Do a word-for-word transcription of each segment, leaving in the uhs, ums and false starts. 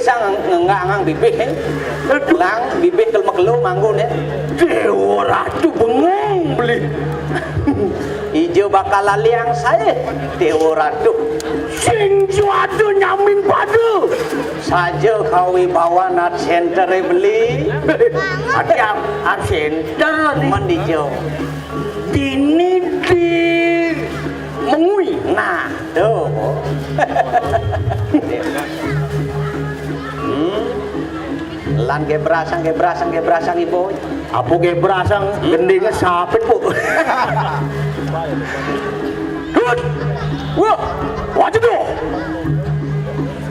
Sang ngenggak ngang bibih, eh. Lang bibih kel mekelo manggon, eh. Déwa Ratu bengong beli. Ijo bakal laliang saé, Déwa Ratu. Sing juado nyamin pada. Saja kawibawan art center beli. Ati art, art center nih. Men dijo. Dini di mengui. Nah, tuh. Hmm. Lan gebrasang, gebrasang, gebrasang, Ibu. Apa gebrasang? Hmm. Gendingnya sapit, Bu. Dut. Wah, wajah tuh.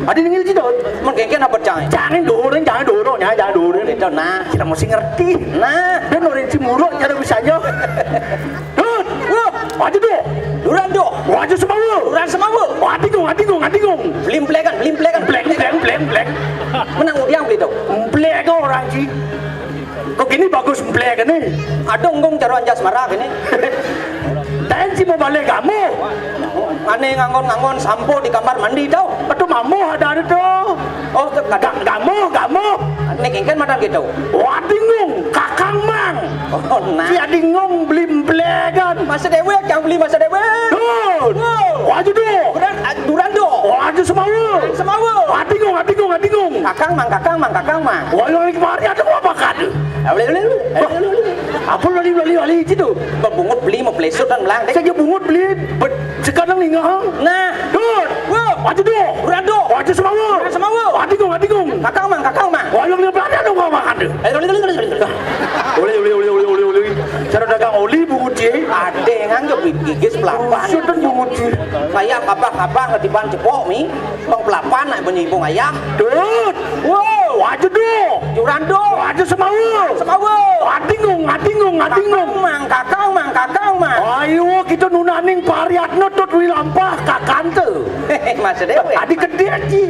Adi nengil ci, Dut. Men kéngkén apa cang? Jangan dorong, jangan dorong, jangan, jangan dorong. Itu nah. Kita mesti ngerti. Nah. Dan orang Cimuruk cara bisanya. Dut. Wah, wajah tuh. Duran tuh. Wajah semawa. Duran semawa. Wah, tinggung, wah, tinggung, wah, tinggung. Belimplekan, belimplekan. Bleng, bleng, bleng, bleng. Menang udiang beli tuh. Bleng orang ci. Kok gini bagus bleng ini? Ada nggung caro anjas marah gini. Dan ci mau balik kamu. Ane ngangon-ngangon sampo di kamar mandi tau. Betul mamu ada ada tuh. Oh, kadang gamuh, gamuh. Nek ingkén madan gitu. Wah, bingung, kakang mang. Oh, nah. Cia bingung beli belegan. Masa dewek yang beli masa dewek. Tuh. Tuh. Wah, aja tuh. Duran, ah, duran tuh. Wah, aja semawa. Semawa. Wah, bingung, wah, bingung, wah, bingung. Kakang mang, kakang mang, kakang mang. Wah, yang lagi mari ada apa kan? Ah, boleh, boleh, boleh. Boleh, boleh, boleh. Apa lali, lali, lali itu? Bebungut beli mau pelesut dan melang. Saya bungut beli. Bet-, Sekarang nih ngang. Nah. Dut. Wah. Wajah dong. Uran dong. Wajah semawa. Uran semawa. Wajah dong, wajah dong. Kakang mang, kakang mang. Wajah dong, belanja dong, kakang mang. Eh, boleh, boleh, boleh, boleh. Boleh, boleh, boleh, boleh, boleh, boleh. Cara dagang oli, Bu Uci. Ada yang nganggep gigis pelapan. Buset, Bu Uci. Kayak apa-apa ngetiban cepok mi. Bang pelapan nak bunyi bung ayah. Dut. Wow. Wajah dong. Uran dong. Wajah semawa. Semawa. Adingung, adingung, adingung. Kakang mang, kakang mang, kakang mang. Ayo, kita nunaning pariatna tut wilampah kakante. Masa dewek. Adi kedek ci.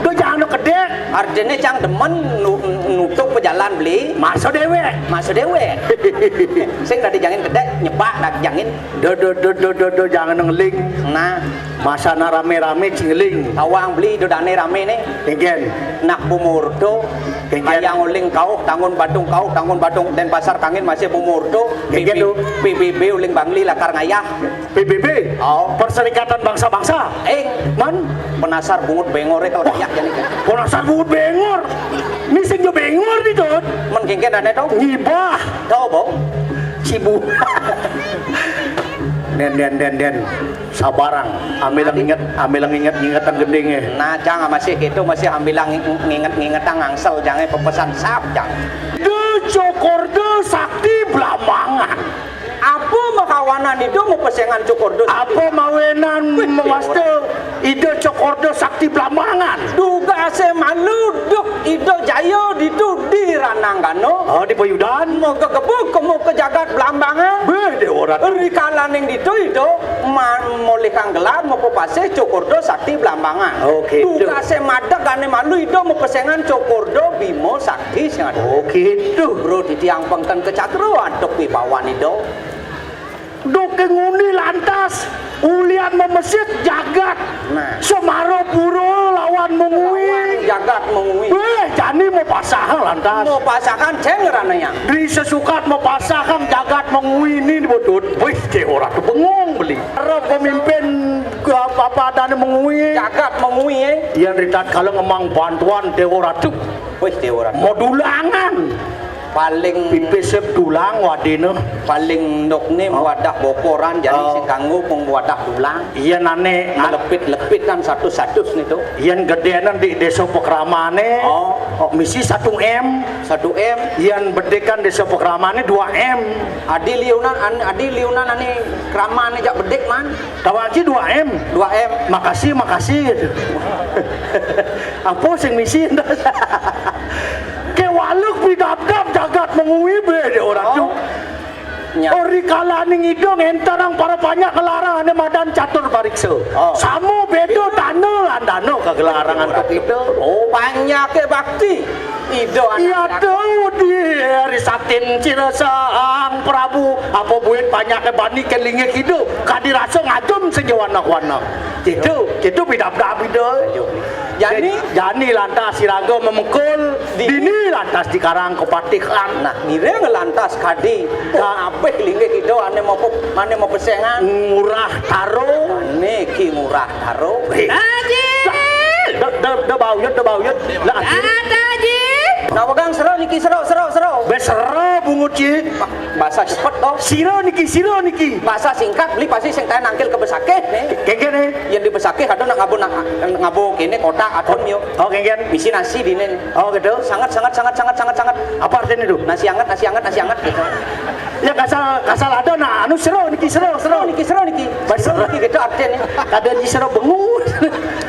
Do jangan do kedek. Artinya cang demen nu-, nutup pejalan beli. Masa dewek. Masa dewek. Sing tadi jangin kedek, nyebak dak jangin. Do, do, do, do, do, do, jangan ngeling. Nah. Masana rame-rame cingeling. Tawang beli do dane rame nih. Kengken. Nak bumurto. Kengken. Ayang uling kauh, tangun badung kauh, tangun badung Denpasar kangin masih bumurto. Kengken do. P B B uling Bangli lakar ngayah. P B B? Oh. Perserikatan Bangsa-Bangsa? Eh. Man? Penasar bungut bengor ya kalau ngayah jani. Penasar bungut bengor? Ini sing jo bengor nih, Dot. Men kengken dane tau? Ngibah. Tau, Bau? Cibu. Den, den, den, den. Sabarang. Ambil yang inget, ambil yang inget, ingetan gendingnya. Nah, cang masih gitu, masih ambil yang nginget-ngingetan ngangsel, jangan pepesan sap, cang. De Cokorda Sakti Blambangan. Apa makawanan itu mau pesengan Cokorda Sakti? Apa mawenan mewasta Ida Cokorda Sakti Blambangan? Dugasé malu duk Ida Jaya ditu di Rananggana. Oh, di Payudan? Mau kegebuk, mau ke jagat Blambangan. Beh, Dewa Ratu. Rikalaning ditu Ida ma-, molihang gelar, mau pepasih Cokorda Sakti Blambangan. Oh, gitu. Dugasé madeg ané malu Ida mau pesengan Cokorda Bima Sakti sing ada. Oh, gitu. Bro, titiang pengken ke cakra, antuk wibawan Ida. Duké nguni lantas, ulian memesit jagat. Nah. Semara pura lawan mengui. Lawan jagat mengui. Wéh, jani mau pasahang lantas. Mau pasahang ceng rananya. Di sesukat mau pasahang jagat mengui ini bodot. Wéh, cé ora tuh bengong beli. Para pemimpin ke apa-apa adanya mengui. Jagat mengui, eh. Yang ritat kalau ngemang bantuan Dewa Ratu. Wéh, Dewa Ratu. Mau dulangan. Paling pipis sep dulang wadina. Paling ndukne wadah bokoran, jadi sing kanggo pengwadah dulang. Iya, nane, an- lepit-lepit kan satu-satu nitu. Yen gedene di desa Pekramane, oh, misi satu M. Satu M. Yen bedekan desa Pekramane dua M. Adi liunan, an-, adi liunan ane kramane jak bedik, man. Tawaji dua M. Dua M. Makasih, makasih. Apa sing misi? Ke waluk pidabdab jagat mengui be de orang tu. Oh. Nya. Ori kalaning ida ngentarang para panjak ngelarang ane madan catur pariksa. Oh. Sama beda dana lan dana kagelarangan kok ida. Oh, panjake bakti. Ida anak. Iya, tahu di hari Satin sira Sang Prabu, apa buin panyake bani ken linggih kidul, kadi rasa ngajum sing ya wanak-wanak. Gitu, gitu bidab-dab ida. Jani? Jani lantas iraga memekul, dini lantas dikarang kepatihan. Nah, ngiring lantas kadi. Nah, abih linggih kidul ane mau pe-, ane mau pesengan. Ngurah Taro. Niki Ngurah Taro. Hei. Tajil! Da, da, da bauyut, da bauyut. Lah, Tajil! Nawegang sero niki, sero, sero, sero. Be sero bungut ci. Ba-, bahasa cepet to. Siro niki, siro niki. Bahasa singkat, beli pasti sing taen nangkil ke besakeh, nih. Kengkene. Yen di besakeh ada nak ngabo, nak ngabo kene kotak atom yo. Oh, kengken. Misi nasi dine. Oh, gitu. Sangat, sangat, sangat, sangat, sangat, sangat. Apa artinya itu? Nasi anget, nasi anget, nasi anget gitu. Ya kasal, kasal ada nah anu sero niki, sero, sero. Niki sero niki. Ba sero niki gitu artinya. Kada di sero bengu.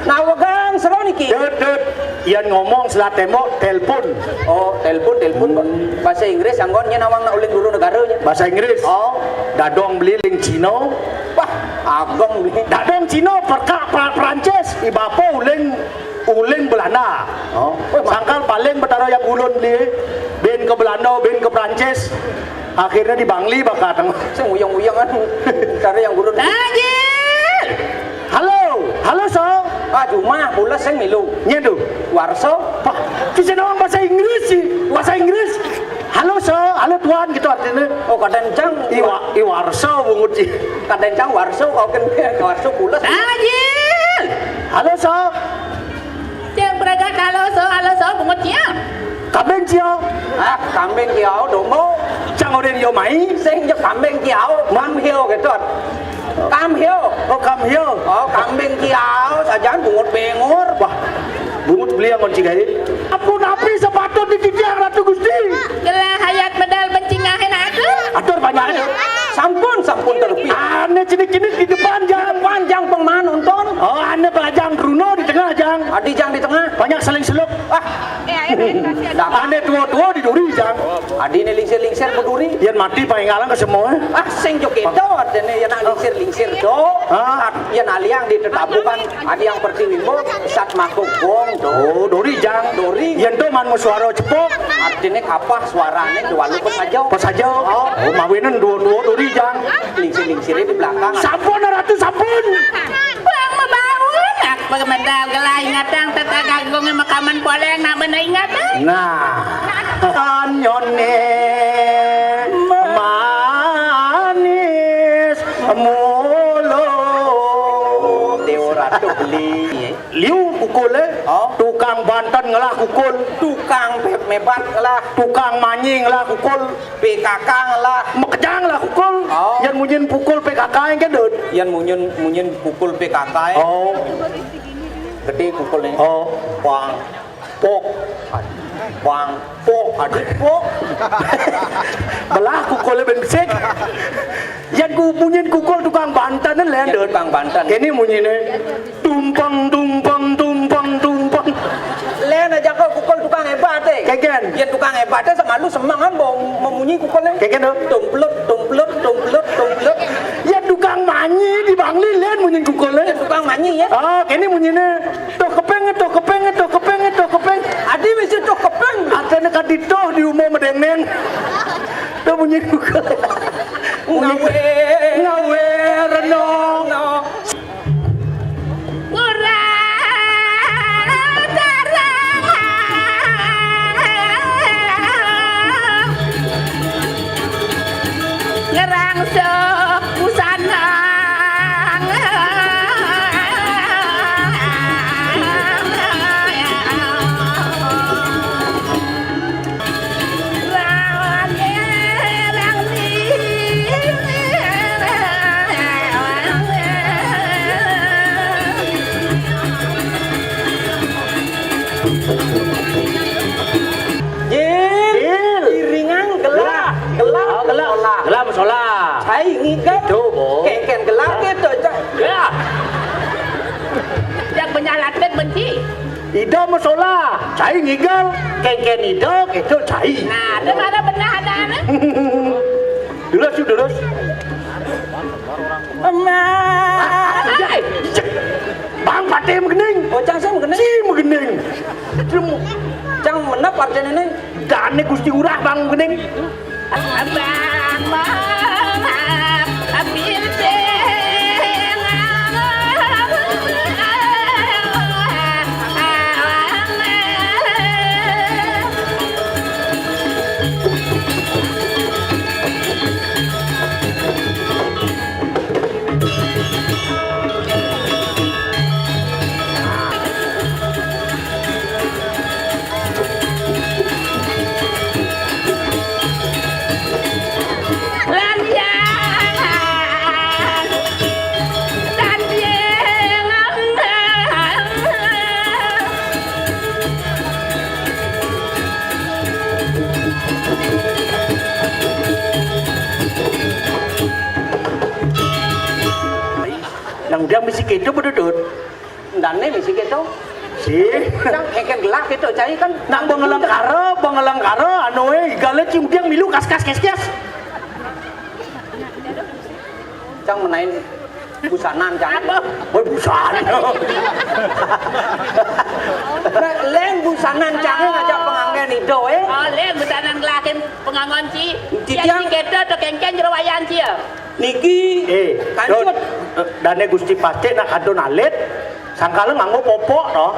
Nawegang sero niki. Dut, dut. Yan ngomong selat tembok, telepon. Oh, telepon, telepon. Hmm. Bahasa Inggris anggon nya nawang nak uling dulu negaranya. Bahasa Inggris. Oh. Dadong beli ling Cino. Wah, agong beli. Dadong Cino perkak pra-, Prancis, ibapa uling, uling Belanda. Oh. Wah, sangkal paling betara yang ulun beli, bin ke Belanda, bin ke Prancis. Akhirnya di Bangli bakatang. Sing uyang-uyangan. Cara yang gurun. Tajil! Halo, halo, so. Ah, cuma pula sing milu. Nyedu. Warso. Wah, bisa doang bahasa Inggris sih. Bahasa Inggris. Halo, so. Halo, tuan, gitu artinya. Oh, kadang cang. Iwa, iwarso bungut sih. Kadang cang warso, kau kan warso pula. Tajil! Halo, so. Cang pragat halo so, halo so, bungut cia. Kambing cia. Ah, kambing cia, domba. Cang orang yo mai. Sing yo kambing cia, kambing gitu. Kambing. Oh, kambing. Oh, kambing cia, sajan bungut bengur. Wah, bungut beli yang kunci gaya. Ampun api sepatut di titiang Ratu Gusti. Gelah hayat medal bencingah enak aku. Atur banyak aja. Sampun, sampun terupi. Ane cinik-cinik di depan, Jang. Depan, Jang, pengman nonton. Oh, ane belajang Bruno di tengah, Jang. Adi, Jang, di tengah. Banyak saling seluk. Ah. Ane tua-tua di duri, Jang. Adi ne lingsir-lingsir beduri. Yan mati paling ngalang ke semua. Ah, sing joget dot, dene yan nak lingsir-lingsir do. Ah. Yan aliang di tetabukan. Adi yang pertiwi mo, sat mako gong do. Oh, dori, Jang. Dori. Yan to man mo suara cepok. Artine kapah suarane diwalu pas aja. Pas aja. Oh. Oh, mawinan dua-dua dori, Jang. Lingsir-lingsire di belakang. Sampun, Ratu, sampun. Bang mabaun, aku pemedal gelai ngatang tetagagung makaman poleng nak benda ingat. Nah, anyone manis mulut. Dewa Ratu beli. Liu kukul, eh. Oh. Tukang banten ngelah kukul. Tukang pe-, mebat ngelah. Tukang manyi ngelah kukul. P K K ngelah. Mekejang lah kukul. Oh. Yan munyin pukul P K K yang kedut. Yan munyin, munyin pukul P K K, eh. Oh. Gede kukulnya. Oh. Bang. Pok. Bang. Pok. Adik pok. Belah kukulnya ben besik. Yan ku munyin kukul tukang banten, len, yan dut. Tukang banten. Kene munyine. Tumpeng, tumpeng, tumpeng, tumpeng. Len aja kok pukul tukang hebat, eh. Kegen. Ya tukang hebat, eh, semalu semangan mau memunyi kukulnya. Kegen, dong. Tumplut, tumplut, tumplut, tumplut. Ya tukang manyi di Bangli, len munyi kukulnya. Ya tukang manyi, ya. Ah, kene munyine. Tuh kepeng, tuh kepeng, tuh kepeng, tuh kepeng. Adi mesti tuh kepeng. Artinya kadi tuh di umum medengeng. Tuh munyi kukul. Ngawe. Ngawe, renong. No. Ngurang tarang. Ngerang sok busanang. Jil. Jil. Iringan gelah. Gelah. Oh, gelah. Gelah musola. Cai ngigel. Itu, Bo. Kengken gelah gitu, Cai. Ya. Jak benyalatet benci. Ida musola, cai ngigel, kengken ida, keco cai. Nah, itu mana benar ada anak? Durus, durus. Emak. Bang Patih megening. Oh, cang sing megening. Si megening. Cuma Cang menep artine ne? Dane Gusti Ngurah, Bang Gending. Abang mah, abis Nang udah misi keto, Bedudut. Ndane misi keto. Sih. Cang engken gelah keto cai kan. Nang bengelengkara, bengelengkara, anu e, igale cing udiang milu kas kas kes kes. Cang menain busanan cang. Apa? Woi, busana. Nah, leng busanan cang ngajak panganggen ido e. Oh, leng busanan gelakin pengangon ci. Titiang. Yang keto to kengken jero wayan ci ya. Niki. Eh, kancut. Dut, eh, dane Gusti Pastik nak kadon alit, sangkala nganggo popok to.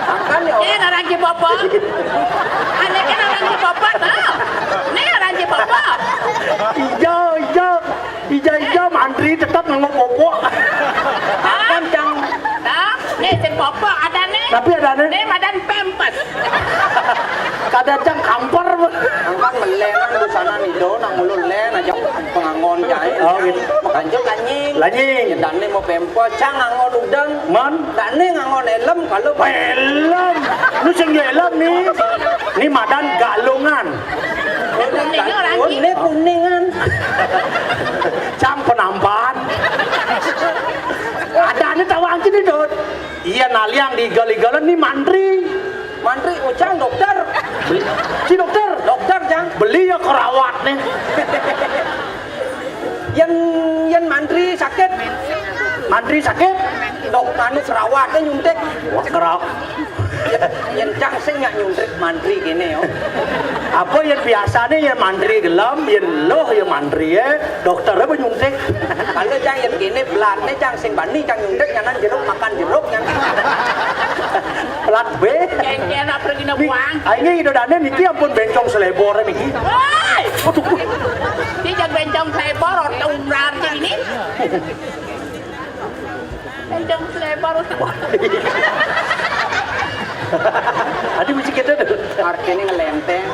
Sangkan ya. Eh, ngaran ci popok. Ane kan ngaran ci popok to. Ne ngaran ci popok. Ijo, ijo. Ijo, ijo, mantri tetep nganggo popok. Sangkan cang. Nah, ne sing popok adane. Tapi adane. Ne madan pempes. Kada cang kamper. Angkan melen nang busana nido, nang mulu len aja pengangon cai. Oh, gitu. Makanjo lanying. Lanying. Ya, dane mau pempes, cang ngangon udeng. Man? Dane ngangon helm kalau helm. Nu sing helm nih. Ini madan galungan. Kuning, kuningan. Cang penampan. Ada ane tawang kini, Dot. Iya, naliang di igal-igalan ni mantri. Mantri, ucang dokter. Ci dokter. Dokter, Jang. Beli ya kerawat nih. Yen, yen mantri sakit. Mantri sakit? Dok, anu kerawatnya nyuntik. Wah, keraw. Yen, yen cang sing nyak nyuntik mantri kene yo. Apa yen biasane yen mantri gelem, yen loh ya mantri ya, dokternya apa nyuntik? Kalau cang yen kene belatne cang sing bani cang nyuntik nyanan jeruk makan jeruk nyan. Pelat B. Kengken apa gina buang? Ayo ido dane niki ampun bencong selebor niki. Woi! Waduh. Dia jangan bencong selebor, orang umrar ini. Bencong selebor. Wah. Adi mesti kita tuh. Artinya ngelenteng.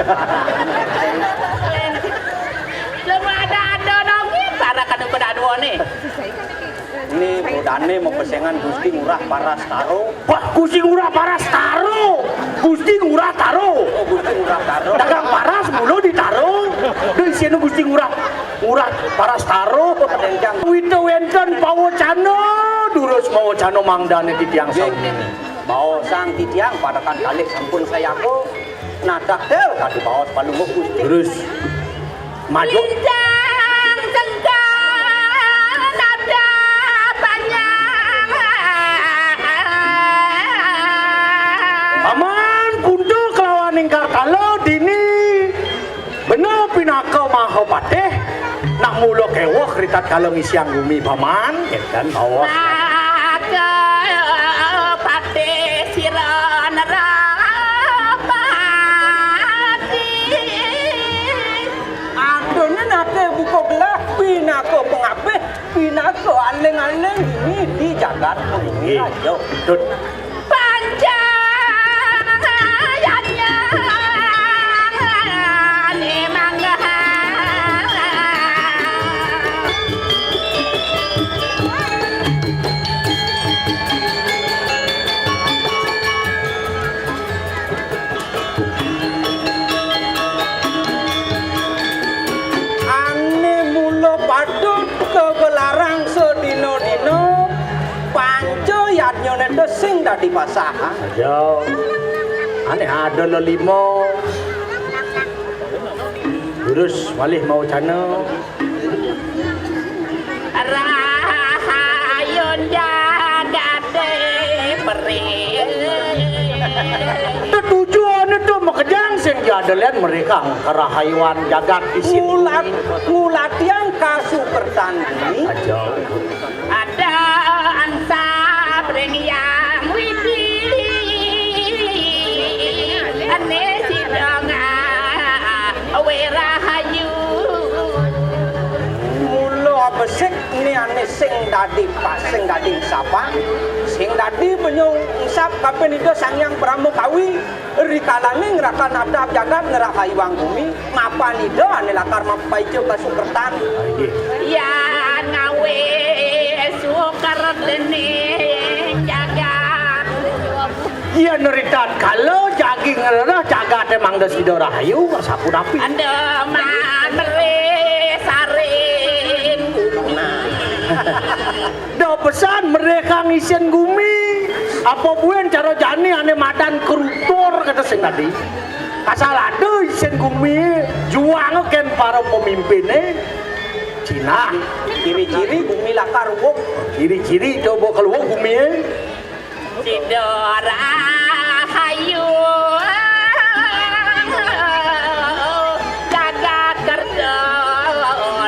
Cuma ada ada dong, para kanu pada dua nih. Ini budane mau pesengan Gusti Ngurah Paras Taro. Wah, Gusti Ngurah Paras Taro. Gusti Ngurah Taro. Oh, Gusti Ngurah Taro. Dagang paras mulu ditaro. Duh, isinya Gusti Ngurah. Ngurah Paras Taro. Wita wenten pawacana. Durus mawacana mangdane titiang sami. Baosang titiang parekan kalih sampun sayaka. Nadak del kadi baos Palungguh Gusti. Terus maju. Lincang sengkal nada panjang. Paman punta kelawan ingkar kala dini. Bener pinaka maha patih, nak mula keweh ritatkala ngisiang gumi, Paman, ngeten mawon. Maka patih sira nerapati. Adune nate buka belah, pinaka pengabih, pinaka aling-aling dini di jagat bumi. Nggih. Raja. Tut. Panjang yadnya ni mangga. Ane mula patut kegelarang sedina-dina, panca yadnyane te sing dadi pasahan. Aja. Ane ada lelima. Terus malih mawacana. Rahayun jagate peri. Tetujuane Sing jadelen mereka kerahayuan jagat isin. Ngulat, ngulatiang kasukertan ini. Aja. Ada ansap ring Hyang Widi. Ane sidang werahayu. Mula besik ni ane sing dadi pas, sing dadi sapa? Sing dadi penyung sap kapin Ida Sang Hyang Parama Kawi. Rikalaning rakan adab jagat ngrahayuang gumi, mapan Ida ane lakar mapaica kasukertan. Inggih. Yan ngawe suker dening jagat. Yen ritan kala jagi ngrereh jagate mangda sida rahayu, sapunapi? Andeman meri saring. Da pesan mereka ngisin gumi. Apa buin cara jani ane madan kerutur kata sing tadi. Asal ada isin gumi, juang ken para pemimpine. Cina. Ciri-ciri gumi lakar uwuk. Ciri-ciri coba keluar gumi. Sida rahayu, jagat kerta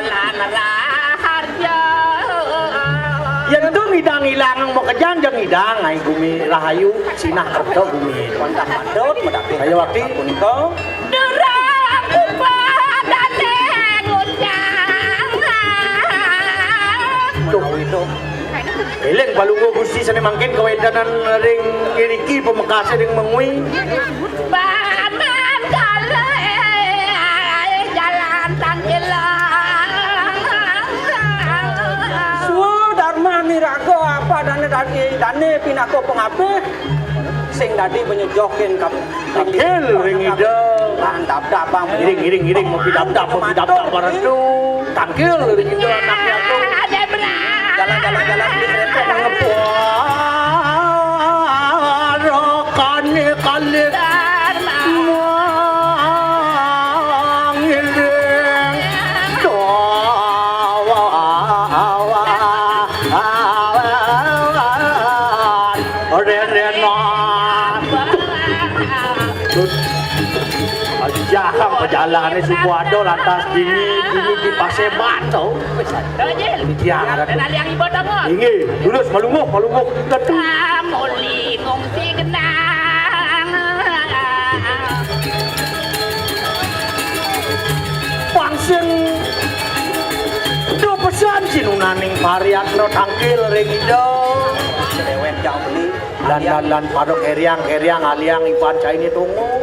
lan raharja. Yen tu ngidang ilang makejang ja ngidang, ai gumi rahayu, sinah kerta gumi. Wantah madut medapit. Kaya wakti. Punika. Durung upadane ngucap. Tuh. Eling Palungguh Gusti sane mangkin kawedanan ring iriki pamekase ring mengwi. Paman kala jalan tangkilang. Swadarman iraga apa dane dadi dane pinaka pangabih sing dadi panyejokin kamu. Tangkil ring Ida. Bang dabdab bang. Iring, iring, iring, mapidabdab, mapidabdab, baratu. Tangkil ring Ida, anake agung. Jalan, jalan, jalan, di kereta. Ngepuarakane kalih mangiring. Dawa, awa, awa, awa. Rerenan. Aja kang pajalane suku ada lantas dini, dini di paseban to. Iya, ada tu. Inggih, lurus malungguh, malungguh. Ketu. Muli ngungsi genang. Pang sing do pesan sinunaning pariatna tangkil ring Ida. Cerewet jang beli. Lan, lan, lan, paduk eriang, eriang, aliang, iban caine tunggu.